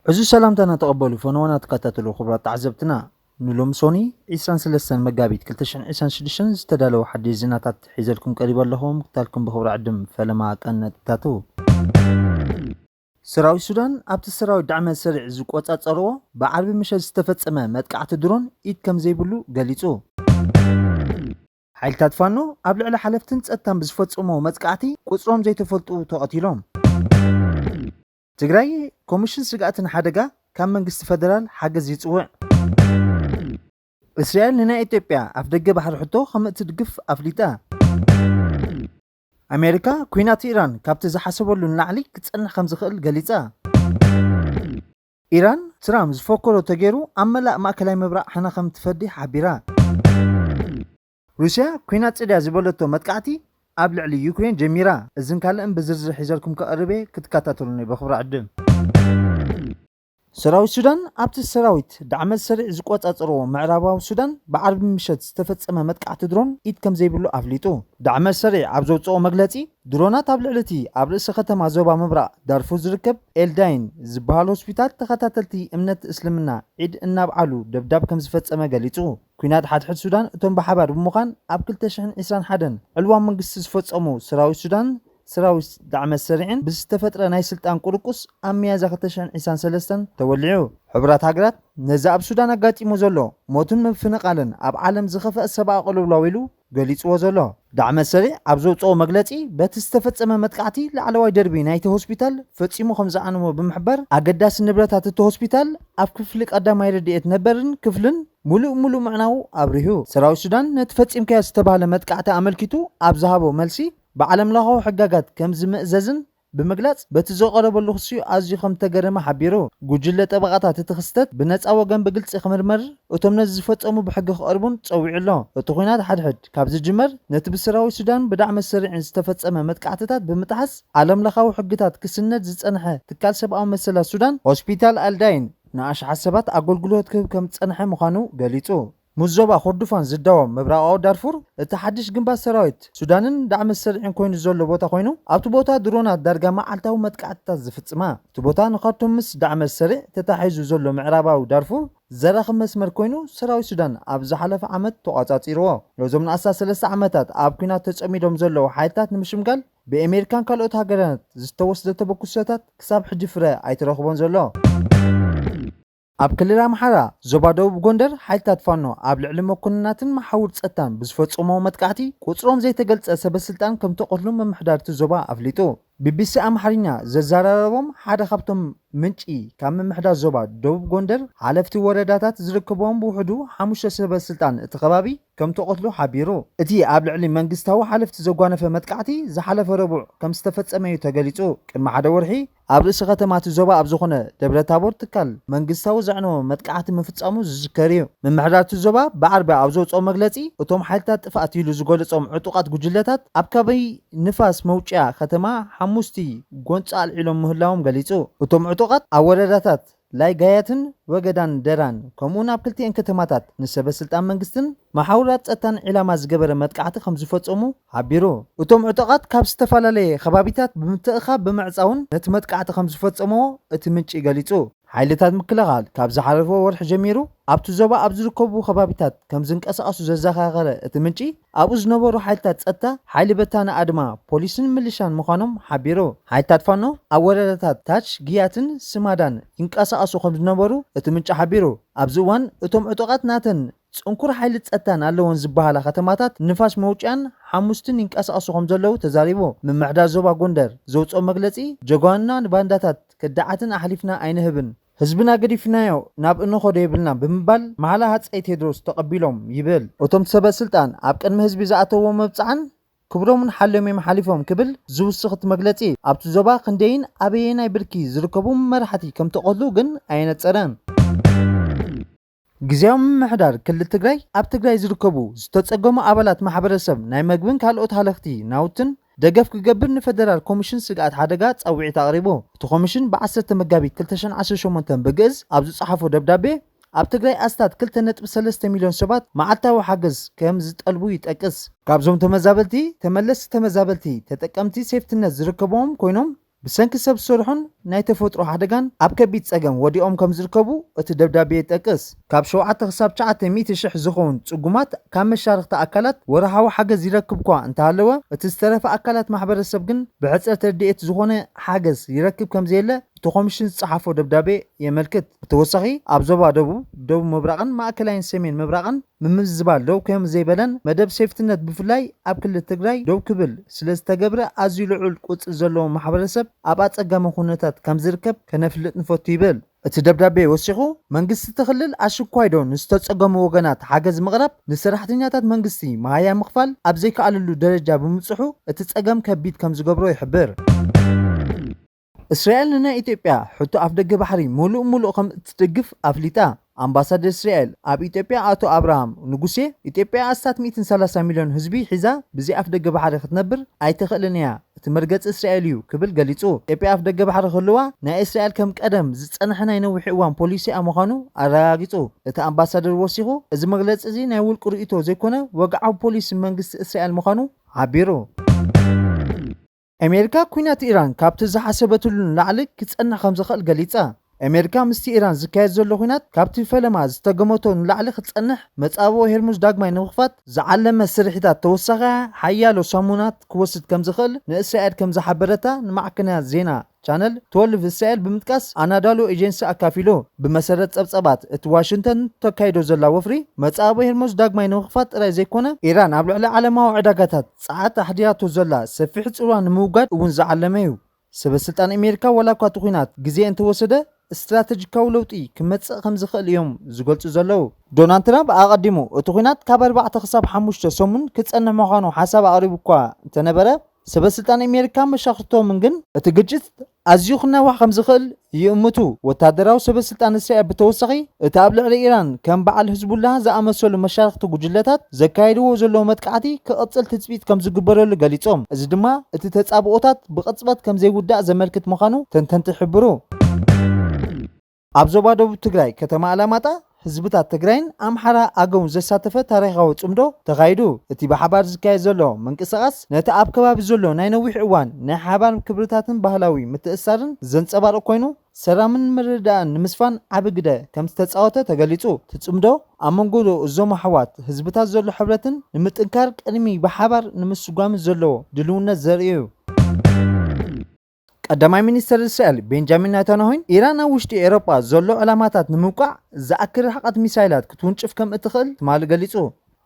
እዚ ሰላምታና ተቐበሉ፣ ፈነዋና ተከታተሉ ክቡራት ተዓዘብትና። ንሎሚ ሶኒ ዕስራን ሰለስተን መጋቢት ክልተ ሽሕን ዕስራን ሽዱሽተን ዝተዳለወ ሓድሽ ዜናታት ሒዘልኩም ቀሪበ ኣለኹ። ምክታልኩም ብኽብሪ ዕድም ፈለማ ቀነጥታቱ። ሰራዊት ሱዳን ኣብቲ ሰራዊት ዳዕመ ሰሪዕ ዝቆጻጸርዎ ብዓርቢ ምሸት ዝተፈጸመ መጥቃዕቲ ድሮን ኢድ ከም ዘይብሉ ገሊጹ። ሓይልታት ፋኖ ኣብ ልዕሊ ሓለፍትን ጸጥታን ብዝፈጸሞ መጥቃዕቲ ቁጽሮም ዘይተፈልጡ ተቐቲሎም። ትግራይ ኮሚሽን ስግኣትን ሓደጋ ካብ መንግስቲ ፈደራል ሓገዝ ይጽውዕ። እስራኤል ንናይ ኢትዮጵያ ኣፍደገ ባሕሪ ሕቶ ከም እትድግፍ ኣፍሊጣ። ኣሜሪካ ኲናት ኢራን ካብቲ ዝሓሰበሉ ንላዕሊ ክጸንሕ ከም ዝኽእል ገሊጻ። ኢራን ትራምፕ ዝፈከሮ ተገይሩ ኣብ መላእ ማእከላይ ምብራቕ ሓና ከም ትፈዲ ሓቢራ። ሩስያ ኲናት ጽድያ ዝበለቶ መጥቃዕቲ ኣብ ልዕሊ ዩክሬን ጀሚራ። እዝን ካልእን ብዝርዝር ሒዘልኩም ከቐርብ እየ፣ ክትከታተሉኒ ብኽብሪ ዕድም። ሰራዊት ሱዳን ኣብቲ ሰራዊት ዳዕመ ሰሪዕ ዝቆጻጸርዎ ምዕራባዊ ሱዳን ብዓርቢ ምሸት ዝተፈጸመ መጥቃዕቲ ድሮን ኢድ ከም ዘይብሉ ኣፍሊጡ። ዳዕመ ሰሪዕ ኣብ ዘውጽኦ መግለጺ፣ ድሮናት ኣብ ልዕሊ እቲ ኣብ ርእሲ ከተማ ዞባ ምብራቕ ዳርፉር ዝርከብ ኤልዳይን ዝበሃል ሆስፒታል ተኸታተልቲ እምነት እስልምና ዒድ እናብዓሉ ደብዳብ ከም ዝፈጸመ ገሊጹ። ኲናት ሓድሕድ ሱዳን እቶም ብሓባር ብምዃን ኣብ ክልተ ሽሕን ዕስራን ሓደን ዕልዋ መንግስቲ ዝፈጸሙ ሰራዊት ሱዳን ሰራዊት ዳዕመ ሰሪዕን ብዝተፈጥረ ናይ ስልጣን ቁርቁስ ኣብ ሚያዝያ ክልተ ሽሕን ዕስራን ሰለስተን ተወሊዑ። ሕቡራት ሃገራት ነዚ ኣብ ሱዳን ኣጋጢሙ ዘሎ ሞትን ምፍንቓልን ኣብ ዓለም ዝኸፍአ ሰብኣዊ ቅልውላው ኢሉ ገሊጽዎ ዘሎ። ዳዕመ ሰሪዕ ኣብ ዘውጽኦ መግለጺ፣ በቲ ዝተፈጸመ መጥቃዕቲ ላዕለዋይ ደርቢ ናይቲ ሆስፒታል ፈጺሙ ከም ዝዓነወ ብምሕባር፣ ኣገዳሲ ንብረታት እቲ ሆስፒታል ኣብ ክፍሊ ቀዳማይ ረድኤት ነበርን ክፍልን ምሉእ ምሉእ ምዕናዉ ኣብሪሁ። ሰራዊት ሱዳን ነቲ ፈጺምካዮ ዝተባህለ መጥቃዕቲ ኣመልኪቱ ኣብ ዝሃቦ መልሲ፣ ብዓለምለኻዊ ሕጋጋት ከም ዝምእዘዝን ብምግላጽ፣ በቲ ዝቐረበሉ ክሲ ኣዝዩ ከም ተገረመ ሓቢሩ። ጉጅለ ጠበቓታት እቲ ክስተት ብነጻ ወገን ብግልጺ ክምርመር፣ እቶም ነዚ ዝፈጸሙ ብሕጊ ክቐርቡን ጸዊዑ ኣሎ። እቲ ኲናት ሓድሕድ ካብ ዝጅመር፣ ነቲ ብሰራዊት ሱዳን ብዳዕመ ሰሪዕን ዝተፈጸመ መጥቃዕትታት ብምጥሓስ፣ ዓለምለኻዊ ሕግታት ክስነድ ዝጸንሐ ትካል ሰብኣዊ መሰላት ሱዳን፣ ሆስፒታል ኣልዳይን ንኣሽሓት ሰባት ኣገልግሎት ክህብ ከም ዝጸንሐ ምዃኑ ገሊጹ። ምስ ዞባ ኮርዱፋን ዝዳወብ ምብራቓዊ ዳርፉር፣ እቲ ሓድሽ ግንባር ሰራዊት ሱዳንን ዳዕመ ሰሪዕን ኮይኑ ዘሎ ቦታ ኮይኑ፣ ኣብቲ ቦታ ድሮናት ዳርጋ መዓልታዊ መጥቃዕትታት ዝፍጽማ። እቲ ቦታ ንኻቶም ምስ ዳዕመ ሰሪዕ ተታሒዙ ዘሎ ምዕራባዊ ዳርፉር ዘራኽብ መስመር ኮይኑ፣ ሰራዊት ሱዳን ኣብ ዝሓለፈ ዓመት ተቖጻጺርዎ። ነዞም ንኣስታት ሰለስተ ዓመታት ኣብ ኲናት ተጸሚዶም ዘለዉ ሓይልታት ንምሽምጋል ብኤሜሪካን ካልኦት ሃገራት ዝተወስደ ተበግሶታት ክሳብ ሕጂ ፍረ ኣይተረኽቦን ዘሎ። ኣብ ክልል ኣምሓራ ዞባ ደቡብ ጎንደር ሓይልታት ፋኖ ኣብ ልዕሊ መኮንናትን መሓውር ጸጥታን ብዝፈጸሞ መጥቃዕቲ ቁጽሮም ዘይተገልጸ ሰበ ስልጣን ከም ተቐትሉ ምምሕዳር እቲ ዞባ ኣፍሊጡ። ቢቢሲ ኣምሓርኛ ዘዘራረቦም ሓደ ካብቶም ምንጪ ካብ ምምሕዳር ዞባ ደቡብ ጎንደር ሓለፍቲ ወረዳታት ዝርከብዎም ብውሕዱ ሓሙሽተ ሰበ ስልጣን እቲ ከባቢ ከም ተቐትሉ ሓቢሩ። እቲ ኣብ ልዕሊ መንግስታዊ ሓለፍቲ ዘጓነፈ መጥቃዕቲ ዝሓለፈ ረቡዕ ከም ዝተፈጸመ እዩ ተገሊጹ። ቅድሚ ሓደ ወርሒ ኣብ ርእሲ ከተማ እቲ ዞባ ኣብ ዝኾነ ደብረ ታቦር ትካል መንግስታዊ ዘዕነወ መጥቃዕቲ ምፍጻሙ ዝዝከር እዩ። ምምሕዳር እቲ ዞባ ብዓርቢ ኣብ ዘውፅኦ መግለፂ፣ እቶም ሓይልታት ጥፍኣት ኢሉ ዝገለጾም ዕጡቓት ጉጅለታት ኣብ ከባቢ ንፋስ መውጭያ ከተማ ሓሙስቲ ጎንፂ ኣልዒሎም ምህላዎም ገሊጹ። እቶም ዕጡቓት ኣብ ወረዳታት ላይጋያትን ወገዳን ደራን፣ ከምኡውን ኣብ ክልቲኤን ከተማታት ንሰበ ስልጣን መንግስትን መሓውራት ጸጥታን ዒላማ ዝገበረ መጥቃዕቲ ከም ዝፈጸሙ ሓቢሩ። እቶም ዕጡቓት ካብ ዝተፈላለየ ከባቢታት ብምትእኻብ ብምዕጻውን ነቲ መጥቃዕቲ ከም ዝፈጸምዎ እቲ ምንጪ ገሊጹ። ሓይልታት ምክልኻል ካብ ዝሓለፈ ወርሒ ጀሚሩ ኣብቲ ዞባ ኣብ ዝርከቡ ከባቢታት ከም ዝንቀሳቐሱ ዘዘኻኸረ እቲ ምንጪ፣ ኣብኡ ዝነበሩ ሓይልታት ጸጥታ፣ ሓይሊ በታኒ ኣድማ፣ ፖሊስን ምልሻን ምዃኖም ሓቢሩ። ሓይልታት ፋኖ ኣብ ወረዳታት ታች ግያትን ስማዳን ይንቀሳቐሱ ከም ዝነበሩ እቲ ምንጪ ሓቢሩ። ኣብዚ እዋን እቶም ዕጡቓት ናተን ጽንኩር ሓይሊ ጸጥታን ኣለወን ዝበሃላ ከተማታት ንፋስ መውጭያን ሓሙስትን ይንቀሳቐሱ ከም ዘለዉ ተዛሪቡ። ምምሕዳር ዞባ ጎንደር ዘውፅኦ መግለጺ፣ ጀጋኑና ንባንዳታት ከዳዓትን ኣሕሊፍና ኣይንህብን፣ ህዝብና ገዲፍናዮ ናብ እንኸዶ የብልናን ብምባል ማሕላ ሃፀይ ቴድሮስ ተቐቢሎም ይብል። እቶም ሰበ ስልጣን ኣብ ቅድሚ ህዝቢ ዝኣተውዎ መብፅዓን ክብሮምን ሓልዮም እዮም ሓሊፎም ክብል ዝውስኽ እቲ መግለፂ፣ ኣብቲ ዞባ ክንደይን ኣበየናይ ብርኪ ዝርከቡ መራሕቲ ከም ተቐትሉ ግን ኣየነፀረን። ግዝያዊ ምምሕዳር ክልል ትግራይ ኣብ ትግራይ ዝርከቡ ዝተፀገሙ ኣባላት ማሕበረሰብ ናይ መግብን ካልኦት ሃለኽቲ ናውትን ደገፍ ክገብር ንፌደራል ኮሚሽን ስግኣት ሓደጋ ጻውዒት ኣቕሪቡ። እቲ ኮሚሽን ብዓሰርተ መጋቢት ክልተ ሽሕን ዓሰርተ ሸሞንተን ብግእዝ ኣብ ዝጸሓፎ ደብዳቤ፣ ኣብ ትግራይ ኣስታት ክልተ ነጥቢ ሰለስተ ሚልዮን ሰባት መዓልታዊ ሓገዝ ከም ዝጠልቡ ይጠቅስ። ካብዞም ተመዛበልቲ፣ ተመለስቲ ተመዛበልቲ ተጠቀምቲ ሴፍትነት ዝርከብዎም ኮይኖም፣ ብሰንኪ ሰብ ዝሰርሑን ናይ ተፈጥሮ ሓደጋን ኣብ ከቢድ ጸገም ወዲቖም ከም ዝርከቡ እቲ ደብዳቤ ይጠቅስ። ካብ ሸውዓተ ክሳብ ትሽዓተ ሚእቲ ሽሕ ዝኸውን ጽጉማት ካብ መሻርኽቲ ኣካላት ወርሓዊ ሓገዝ ይረክብ እኳ እንተሃለወ፣ እቲ ዝተረፈ ኣካላት ማሕበረሰብ ግን ብሕጽረት ረድኤት ዝኾነ ሓገዝ ይረክብ ከም ዘየለ እቲ ኮሚሽን ዝጸሓፎ ደብዳቤ የመልክት። ብተወሳኺ ኣብ ዞባ ደቡብ፣ ደቡብ ምብራቕን ማእከላይን ሰሜን ምብራቕን ምምዝባል ደው ከም ዘይበለን መደብ ሴፍትነት ብፍላይ ኣብ ክልል ትግራይ ደው ክብል ስለ ዝተገብረ ኣዝዩ ልዑል ቁጽሪ ዘለዎ ማሕበረሰብ ኣብ ኣጸጋሚ ኩነታት ከም ዝርከብ ከነፍልጥ ንፈቱ ይብል። እቲ ደብዳቤ ወሲኹ መንግስቲ እቲ ክልል ኣሽኳይ ዶ ንዝተጸገሙ ወገናት ሓገዝ ምቕራብ፣ ንሰራሕተኛታት መንግስቲ መሃያ ምኽፋል ኣብ ዘይከኣለሉ ደረጃ ብምብጽሑ እቲ ጸገም ከቢድ ከም ዝገብሮ ይሕብር። እስራኤል ንናይ ኢትዮጵያ ሕቶ ኣፍደገ ባሕሪ ሙሉእ ሙሉእ ከም እትድግፍ ኣፍሊጣ። ኣምባሳደር እስራኤል ኣብ ኢትዮጵያ ኣቶ ኣብርሃም ንጉሴ፣ ኢትዮጵያ ኣስታት ሚእትን ሰላሳ ሚልዮን ህዝቢ ሒዛ ብዘይ ኣፍደገ ባሕሪ ክትነብር ኣይትኽእልን እያ፣ እቲ መርገጺ እስራኤል እዩ ክብል ገሊጹ። ኢትዮጵያ ኣፍደገ ባሕሪ ክህልዋ ናይ እስራኤል ከም ቀደም ዝጸንሐ ናይ ነዊሕ እዋን ፖሊሲኣ ምዃኑ ኣረጋጊጹ። እቲ ኣምባሳደር ወሲኹ፣ እዚ መግለጺ እዚ ናይ ውልቂ ርእይቶ ዘይኮነ ወግዓዊ ፖሊሲ መንግስቲ እስራኤል ምዃኑ ሓቢሩ። ኣሜሪካ ኲናት ኢራን ካብቲ ዝሓሰበትሉ ንላዕሊ ክጸንሕ ከም ዝኽእል ገሊጻ። ኣሜሪካ ምስቲ ኢራን ዝካየድ ዘሎ ኲናት ካብቲ ፈለማ ዝተገመቶ ንላዕሊ ክጸንሕ፣ መጻብቦ ሄርሙዝ ዳግማይ ንምኽፋት ዝዓለመ ስርሒታት ተወሳኺ ሓያሎ ሰሙናት ክወስድ ከም ዝኽእል ንእስራኤል ከም ዝሓበረታ ንማዕከናት ዜና ቻነል ትወልቭ እስራኤል ብምጥቃስ ኣናዳሎ ኤጀንሲ ኣካፊሉ። ብመሰረት ጸብጸባት፣ እቲ ዋሽንግተን ተካይዶ ዘላ ወፍሪ መጻብቦ ሄርሙዝ ዳግማይ ንምኽፋት ጥራይ ዘይኮነ፣ ኢራን ኣብ ልዕሊ ዓለማዊ ዕዳጋታት ጸዓት ኣሕዲራቶ ዘላ ሰፊሕ ጽልዋ ንምውጋድ እውን ዝዓለመ እዩ። ሰበ ስልጣን ኣሜሪካ ዋላ እኳ እቲ ኲናት ግዜ እንተወሰደ፣ ስትራተጂካዊ ለውጢ ክመጽእ ከም ዝኽእል እዮም ዝገልጹ ዘለዉ። ዶናልድ ትራምፕ ኣቐዲሙ እቲ ኲናት ካብ ኣርባዕተ ክሳብ ሓሙሽተ ሰሙን ክጸንሕ ምዃኑ ሓሳብ ኣቕሪቡ እኳ እንተነበረ፣ ሰበ ስልጣን ኣሜሪካ መሻርኽቶምን ግን እቲ ግጭት ኣዝዩ ክናዋሕ ከም ዝኽእል ይእምቱ። ወታደራዊ ሰበ ስልጣን እስራኤል ብተወሳኺ፣ እቲ ኣብ ልዕሊ ኢራን ከም በዓል ህዝቡላህ ዝኣመሰሉ መሻርኽቲ ጉጅለታት ዘካይድዎ ዘለዉ መጥቃዕቲ ክቕጽል ትጽቢት ከም ዝግበረሉ ገሊጾም። እዚ ድማ እቲ ተጻብኦታት ብቕጽበት ከም ዘይውዳእ ዘመልክት ምዃኑ ተንተንቲ ይሕብሩ። ኣብ ዞባ ደቡብ ትግራይ ከተማ ኣላማጣ ህዝብታት ትግራይን ኣምሓራ ኣገውን ዘሳተፈ ታሪኻዊ ጽምዶ ተኻይዱ። እቲ ብሓባር ዝካየድ ዘሎ ምንቅስቓስ ነቲ ኣብ ከባቢ ዘሎ ናይ ነዊሕ እዋን ናይ ሓባር ክብርታትን ባህላዊ ምትእስሳርን ዘንጸባርቕ ኮይኑ፣ ሰላምን ምርድዳእን ንምስፋን ዓቢ ግደ ከም ዝተጻወተ ተገሊጹ። እቲ ጽምዶ ኣብ መንጎ እዞም ኣሕዋት ህዝብታት ዘሎ ሕብረትን ንምጥንካር ቅድሚ ብሓባር ንምስጓምን ዘለዎ ድልውነት ዘርኢ እዩ። ቀዳማይ ሚኒስተር እስራኤል ቤንጃሚን ናታንያሁን ኢራን ኣብ ውሽጢ ኤውሮጳ ዘሎ ዕላማታት ንምውቃዕ ዝኣክል ርሕቀት ሚሳይላት ክትውንጭፍ ከም እትኽእል ትማሊ ገሊጹ።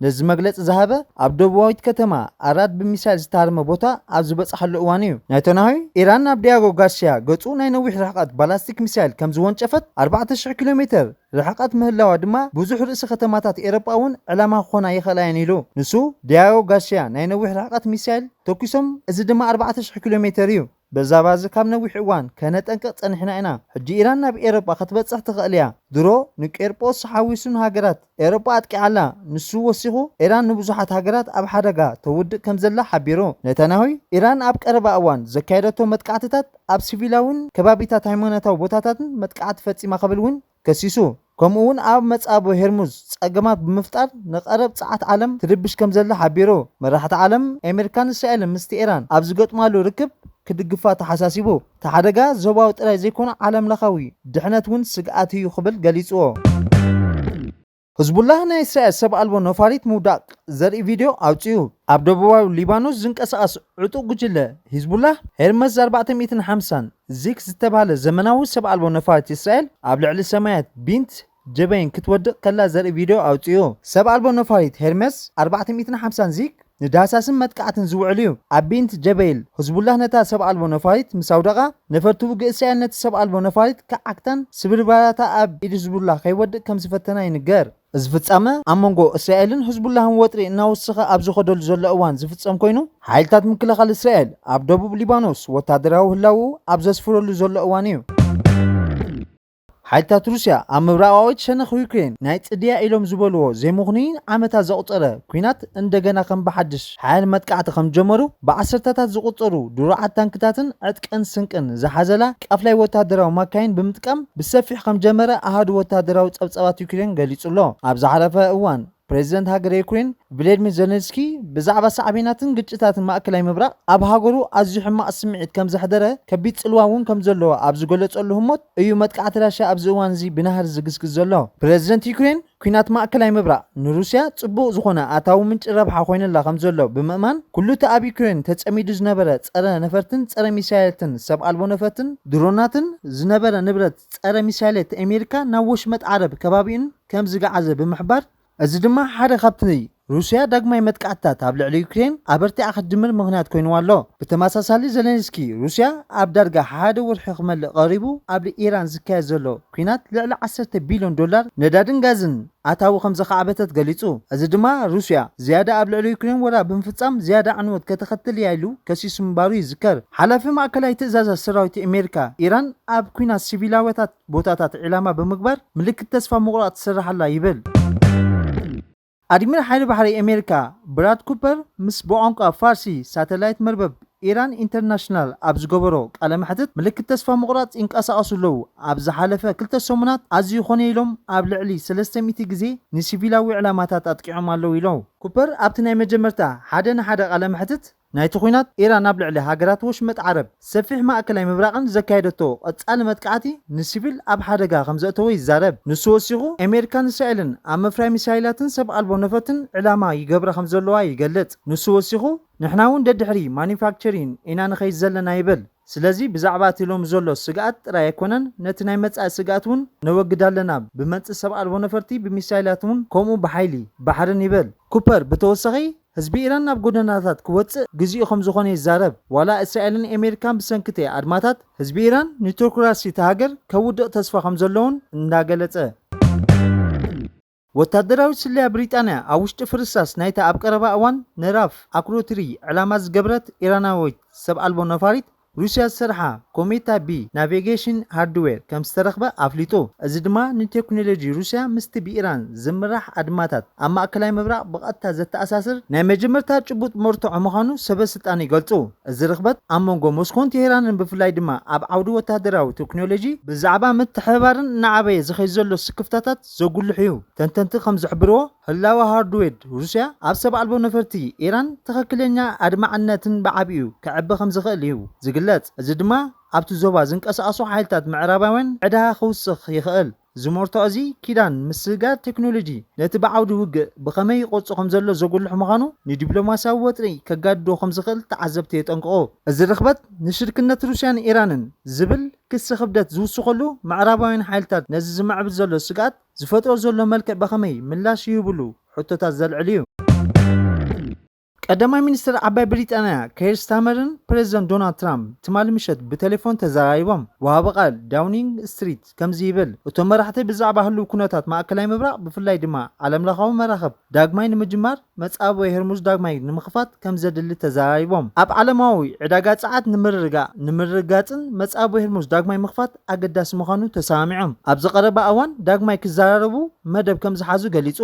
ነዚ መግለጺ ዝሃበ ኣብ ደቡባዊት ከተማ ኣራድ ብሚሳይል ዝተሃርመ ቦታ ኣብ ዝበጽሓሉ እዋን እዩ። ናታንያሁ ኢራን ናብ ዲያጎ ጋርሲያ ገጹ ናይ ነዊሕ ርሕቀት ባላስቲክ ሚሳይል ከም ዝወንጨፈት፣ ኣርባዕተ ሽሕ ኪሎ ሜተር ርሕቀት ምህላዋ ድማ ብዙሕ ርእሲ ከተማታት ኤውሮጳ እውን ዕላማ ክኾና ይኽእላ እየን ኢሉ። ንሱ ዲያጎ ጋርሲያ ናይ ነዊሕ ርሕቀት ሚሳይል ተኩሶም፣ እዚ ድማ ኣርባዕተ ሽሕ ኪሎ ሜተር እዩ። ብዛዕባ እዚ ካብ ነዊሕ እዋን ከነጠንቅቕ ጸኒሕና ኢና። ሕጂ ኢራን ናብ ኤውሮጳ ክትበጽሕ ትኽእል እያ። ድሮ ንቄርጶስ ሓዊሱን ሃገራት ኤውሮጳ ኣጥቂዓ ኣላ። ንሱ ወሲኹ፣ ኢራን ንብዙሓት ሃገራት ኣብ ሓደጋ ተውድቕ ከም ዘላ ሓቢሩ። ኔታንያሁ፣ ኢራን ኣብ ቀረባ እዋን ዘካየደቶ መጥቃዕትታት ኣብ ሲቪላውን ከባቢታት ሃይማኖታዊ ቦታታትን መጥቃዕቲ ፈጺማ ክብል እውን ከሲሱ። ከምኡ እውን ኣብ መጻብቦ ሄርሙዝ ጸገማት ብምፍጣር ንቐረብ ጸዓት ዓለም ትርብሽ ከም ዘላ ሓቢሩ። መራሕቲ ዓለም፣ ኣሜሪካን እስራኤልን ምስቲ ኢራን ኣብ ዝገጥማሉ ርክብ ክድግፋ ተሓሳሲቡ። እቲ ሓደጋ ዞባዊ ጥራይ ዘይኮነ ዓለምለኻዊ ድሕነት እውን ስግኣት እዩ ክብል ገሊጽዎ። ህዝቡላህ ናይ እስራኤል ሰብ ኣልቦ ነፋሪት ምውዳቕ ዘርኢ ቪድዮ ኣውጺኡ። ኣብ ደቡባዊ ሊባኖስ ዝንቀሳቐስ ዕጡቕ ጉጅለ ሂዝቡላህ፣ ሄርመዝ ኣርባዕተ ሚእትን ሓምሳን ዚክ ዝተባህለ ዘመናዊ ሰብ ኣልቦ ነፋሪት እስራኤል ኣብ ልዕሊ ሰማያት ቢንት ጀበይን ክትወድቕ ከላ ዘርኢ ቪድዮ ኣውጺኡ። ሰብ ኣልቦ ነፋሪት ሄርመዝ ኣርባዕተ ሚእትን ሓምሳን ዚክ ንዳህሳስን መጥቃዕትን ዝውዕል እዩ። ኣብ ቢንት ጀበይል፣ ህዝቡላህ ነታ ሰብ ኣልቦ ነፋሪት ምስ ኣውደቓ፣ ነፈርቲ ውግእ እስራኤል ነቲ ሰብ ኣልቦ ነፋሪት ክዓግታን ስብርባራታ ኣብ ኢድ ህዝቡላህ ከይወድቕ ከም ዝፈተና ይንገር። እዚ ፍጻመ ኣብ መንጎ እስራኤልን ህዝቡላህን ወጥሪ እናወሰኸ ኣብ ዝኸደሉ ዘሎ እዋን ዝፍጸም ኮይኑ፣ ሓይልታት ምክልኻል እስራኤል ኣብ ደቡብ ሊባኖስ ወታደራዊ ህላውኡ ኣብ ዘስፍረሉ ዘሎ እዋን እዩ። ሓይልታት ሩስያ ኣብ ምብራቓዊት ሸነኽ ዩክሬን ናይ ጽድያ ኢሎም ዝበልዎ ዘይምኽኑይን ዓመታት ዘቑጸረ ኲናት እንደገና ከም ብሓድሽ ሓያል መጥቃዕቲ ከም ጀመሩ፣ ብዓሰርተታት ዝቑጸሩ ድሩዓት ታንክታትን ዕጥቅን ስንቅን ዝሓዘላ ቃፍላይ ወታደራዊ ማካይን ብምጥቃም ብሰፊሕ ከም ጀመረ ኣሃዱ ወታደራዊ ጸብጻባት ዩክሬን ገሊጹ ኣሎ። ኣብ ዝሓለፈ እዋን ፕሬዚደንት ሃገር ዩክሬን ቭላድሚር ዜለንስኪ ብዛዕባ ሳዕቤናትን ግጭታትን ማእከላይ ምብራቕ ኣብ ሃገሩ ኣዝዩ ሕማቕ ስምዒት ከም ዘሕደረ፣ ከቢድ ጽልዋ እውን ከም ዘለዎ ኣብ ዝገለጸሉ ህሞት እዩ መጥቃዕቲ ራሽያ ኣብዚ እዋን እዚ ብናህሪ ዝግስግስ ዘሎ። ፕሬዚደንት ዩክሬን ኲናት ማእከላይ ምብራቕ ንሩስያ ጽቡቕ ዝኾነ ኣታዊ ምንጪ ረብሓ ኮይኑላ ከም ዘሎ ብምእማን፣ ኩሉ እቲ ኣብ ዩክሬን ተጸሚዱ ዝነበረ ጸረ ነፈርትን ጸረ ሚሳይላትን ሰብ ኣልቦ ነፈርትን ድሮናትን ዝነበረ ንብረት ጸረ ሚሳይላት ኣሜሪካ ናብ ወሽመጥ ዓረብ ከባቢኡን ከም ዝገዓዘ ብምሕባር፣ እዚ ድማ ሓደ ካብቲ ሩስያ ዳግማይ መጥቃዕትታት ኣብ ልዕሊ ዩክሬን ኣበርቲዓ ክትጅምር ምኽንያት ኮይንዋ ኣሎ። ብተመሳሳሊ ዜሌንስኪ፣ ሩስያ ኣብ ዳርጋ ሓደ ወርሒ ክመልእ ቀሪቡ ኣብ ኢራን ዝካየድ ዘሎ ኲናት ልዕሊ ዓሰርተ ቢልዮን ዶላር ነዳድን ጋዝን ኣታዊ ከም ዘኻዕበተት ገሊጹ። እዚ ድማ ሩስያ ዝያዳ ኣብ ልዕሊ ዩክሬን ወራር ብምፍጻም ዝያዳ ዕንወት ከተኸትል እያ ኢሉ ከሲሱ ምንባሩ ይዝከር። ሓላፊ ማእከላይ ትእዛዛት ሰራዊት ኣሜሪካ፣ ኢራን ኣብ ኲናት ሲቪላውያታት ቦታታት ዒላማ ብምግባር ምልክት ተስፋ ምቑራጽ ትሰርሕ ኣላ ይብል። ኣድሚራል ሓይሊ ባሕሪ ኣሜሪካ ብራድ ኩፐር ምስ ብቋንቋ ፋርሲ ሳተላይት መርበብ ኢራን ኢንተርናሽናል ኣብ ዝገበሮ ቃለ መሕትት፣ ምልክት ተስፋ ምቑራጽ ይንቀሳቐሱ ኣለዉ፣ ኣብ ዝሓለፈ ክልተ ሰሙናት ኣዝዩ ኮነ ኢሎም ኣብ ልዕሊ ሰለስተ ሚእቲ ግዜ ንሲቪላዊ ዕላማታት ኣጥቂዖም ኣለዉ ኢሎም። ኩፐር ኣብቲ ናይ መጀመርታ ሓደ ንሓደ ቃለ መሕትት፣ ናይቲ ኲናት ኢራን ኣብ ልዕሊ ሃገራት ወሽመጥ ዓረብ ሰፊሕ ማእከላይ ምብራቕን ዘካየደቶ ቀጻሊ መጥቃዕቲ ንሲቪል ኣብ ሓደጋ ከም ዘእተወ ይዛረብ። ንሱ ወሲኹ፣ ኣሜሪካን እስራኤልን ኣብ ምፍራይ ሚሳይላትን ሰብ ኣልቦ ነፈርትን ዕላማ ይገብራ ከም ዘለዋ ይገልጽ። ንሱ ወሲኹ፣ ንሕና እውን ደድሕሪ ማኑፋክቸሪን ኢና ንኸይድ ዘለና ይብል። ስለዚ ብዛዕባ እቲ ሎሚ ዘሎ ስግኣት ጥራይ ኣይኮነን፣ ነቲ ናይ መጻኢ ስግኣት እውን ነወግድ ኣለና። ብመንጽር ሰብ ኣልቦ ነፈርቲ፣ ብሚሳይላት እውን ከምኡ ብሓይሊ ባሕርን ይብል። ኩፐር ብተወሳኺ፣ ህዝቢ ኢራን ናብ ጎደናታት ክወጽእ ግዜኡ ከም ዝኾነ ይዛረብ። ዋላ እስራኤልን ኣሜሪካን ብሰንኪ እቲ ኣድማታት ህዝቢ ኢራን ንቲኦክራሲ እታ ሃገር ከውድቕ ተስፋ ከም ዘለውን እንዳገለጸ። ወታደራዊ ስለያ ብሪጣንያ ኣብ ውሽጢ ፍርስራስ ናይታ ኣብ ቀረባ እዋን ንራፍ ኣክሮትሪ ዕላማ ዝገበረት ኢራናዊት ሰብ ኣልቦ ነፋሪት ሩስያ ዝሰርሓ ኮሜታ ቢ ናቪጌሽን ሃርድዌር ከም ዝተረኽበ ኣፍሊጡ። እዚ ድማ ንቴክኖሎጂ ሩስያ ምስቲ ብኢራን ዝምራሕ ኣድማታት ኣብ ማእከላይ ምብራቕ ብቐጥታ ዘተኣሳስር ናይ መጀመርታ ጭቡጥ መርትዖ ምዃኑ ሰበ ስልጣን ይገልጹ። እዚ ርኽበት ኣብ መንጎ ሞስኮን ቴሄራንን ብፍላይ ድማ ኣብ ዓውዲ ወታደራዊ ቴክኖሎጂ ብዛዕባ ምትሕብባርን እናዓበየ ዝኸይድ ዘሎ ስክፍታታት ዘጉልሕ እዩ። ተንተንቲ ከም ዝሕብርዎ፣ ህላወ ሃርድዌር ሩስያ ኣብ ሰብ ኣልቦ ነፈርቲ ኢራን ትኽክለኛ ኣድማዕነትን ብዓቢኡ ክዕቢ ከም ዝኽእል እዩ ዝግለጽ። እዚ ድማ ኣብቲ ዞባ ዝንቀሳቐሱ ሓይልታት ምዕራባውያን ዕዳ ክውስኽ ይኽእል። ዝመርቶ እዚ ኪዳን ምስግጋር ቴክኖሎጂ ነቲ ብዓውዲ ውግእ ብኸመይ ይቆጽ ከም ዘሎ ዘጉልሕ ምዃኑ ንዲፕሎማስያዊ ወጥሪ ከጋድዶ ከም ዝኽእል ተዓዘብቲ የጠንቅቑ። እዚ ርኽበት ንሽርክነት ሩስያን ኢራንን ዝብል ክሲ ክብደት ዝውስኸሉ፣ ምዕራባውያን ሓይልታት ነዚ ዝምዕብል ዘሎ ስግኣት ዝፈጥሮ ዘሎ መልክዕ ብኸመይ ምላሽ ይህብሉ ሕቶታት ዘልዕል እዩ። ቀዳማይ ሚኒስትር ዓባይ ብሪጣንያ ኬር ስታመርን ፕሬዚደንት ዶናልድ ትራምፕ ትማሊ ምሸት ብቴሌፎን ተዘራሪቦም። ወሃቢ ቃል ዳውኒንግ ስትሪት ከምዚ ይብል፣ እቶም መራሕቲ ብዛዕባ ህልው ኩነታት ማእከላይ ምብራቕ፣ ብፍላይ ድማ ዓለምለኻዊ መራኽብ ዳግማይ ንምጅማር፣ መጻብቦ ሄርሙዝ ዳግማይ ንምኽፋት ከም ዘድሊ ተዘራሪቦም። ኣብ ዓለማዊ ዕዳጋ ጸዓት ንምርግጋእ፣ ንምርግጋጽን መጻብቦ ሄርሙዝ ዳግማይ ምኽፋት ኣገዳሲ ምዃኑ ተሰማሚዖም። ኣብዚ ቀረባ እዋን ዳግማይ ክዘራረቡ መደብ ከም ዝሓዙ ገሊጹ።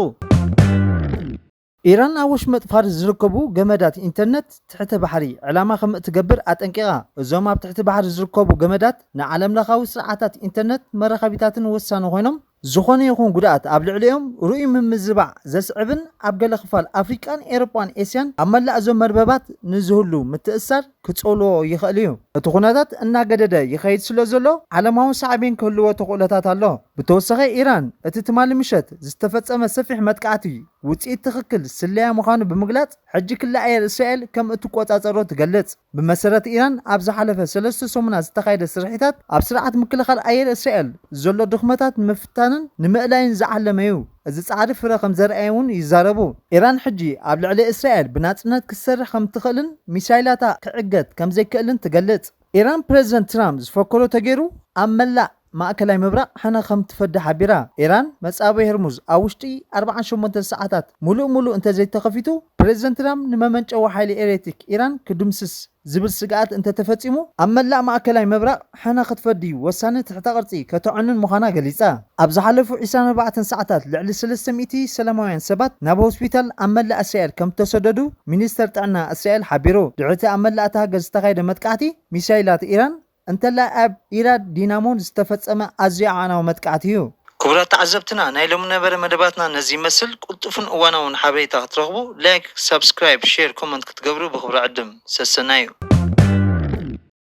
ኢራን ኣብ ወሽመጥ ፋርስ ዝርከቡ ገመዳት ኢንተርነት ትሕተ ባሕሪ ዕላማ ከም እትገብር ኣጠንቂቓ። እዞም ኣብ ትሕቲ ባሕሪ ዝርከቡ ገመዳት ንዓለምለኻዊ ስርዓታት ኢንተርነት መራኸቢታትን ወሳኒ ኮይኖም፣ ዝኾነ ይኹን ጉድኣት ኣብ ልዕሊኦም ርኡይ ምምዝባዕ ዘስዕብን ኣብ ገለ ክፋል ኣፍሪቃን ኤውሮጳን ኤስያን ኣብ መላእ እዞም መርበባት ንዝህሉ ምትእስሳር ክጸልዎ ይኽእል እዩ። እቲ ኩነታት እናገደደ ይኸይድ ስለ ዘሎ፣ ዓለማዊ ሳዕቤን ክህልዎ ተኽእሎታት ኣሎ። ብተወሳኺ፣ ኢራን እቲ ትማሊ ምሸት ዝተፈጸመ ሰፊሕ መጥቃዕቲ ውጽኢት ትኽክል ስለያ ምዃኑ ብምግላጽ፣ ሕጂ ክሊ ኣየር እስራኤል ከም እትቆጻጸሮ ትገልጽ። ብመሰረት ኢራን፣ ኣብ ዝሓለፈ ሰለስተ ሰሙናት ዝተኻየደ ስርሒታት፣ ኣብ ስርዓት ምክልኻል ኣየር እስራኤል ዘሎ ድኽመታት ንምፍታንን ንምእላይን ዝዓለመ እዩ። እዚ ጻዕሪ ፍረ ከም ዘርኣየ እውን ይዛረቡ። ኢራን ሕጂ ኣብ ልዕሊ እስራኤል ብናጽነት ክትሰርሕ ከም ትኽእልን ሚሳይላታ ክዕገት ከም ዘይክእልን ትገልጽ። ኢራን ፕሬዚደንት ትራምፕ ዝፈከሮ ተገይሩ ኣብ መላእ ማእከላይ ምብራቕ ሕነ ከም ትፈዲ ሓቢራ። ኢራን መጻብቦ ሄርሙዝ ኣብ ውሽጢ ኣርባዓን ሸሞንተን ሰዓታት ምሉእ ምሉእ እንተዘይተኸፊቱ፣ ፕሬዚደንት ትራምፕ ንመመንጨዊ ሓይሊ ኤሌክትሪክ ኢራን ክድምስስ ዝብል ስግኣት እንተተፈጺሙ፣ ኣብ መላእ ማእከላይ ምብራቕ ሕነ ክትፈዲ ወሳኒ ትሕተ ቅርጺ ከተዕኑን ምዃና ገሊጻ። ኣብ ዝሓለፉ ዕስራን ኣርባዕተን ሰዓታት ልዕሊ ሰለስተ ሚእቲ ሰላማውያን ሰባት ናብ ሆስፒታል ኣብ መላእ እስራኤል ከም እተሰደዱ ሚኒስተር ጥዕና እስራኤል ሓቢሩ። ድሕሪ እቲ ኣብ መላእ እታ ሃገር ዝተኻየደ መጥቃዕቲ፣ ሚሳይላት ኢራን እንተላይ ኣብ ኢራድ ዲናሞን ዝተፈጸመ ኣዝዩ ኣዕናዊ መጥቃዕቲ እዩ። ክቡራት ተዓዘብትና፣ ናይ ሎሚ ነበረ መደባትና ነዚ ይመስል። ቅልጡፍን እዋናውን ሓበሬታ ክትረኽቡ ላይክ፣ ሳብስክራይብ፣ ሼር፣ ኮመንት ክትገብሩ ብኽብሪ ዕድም። ሰሰናዩ።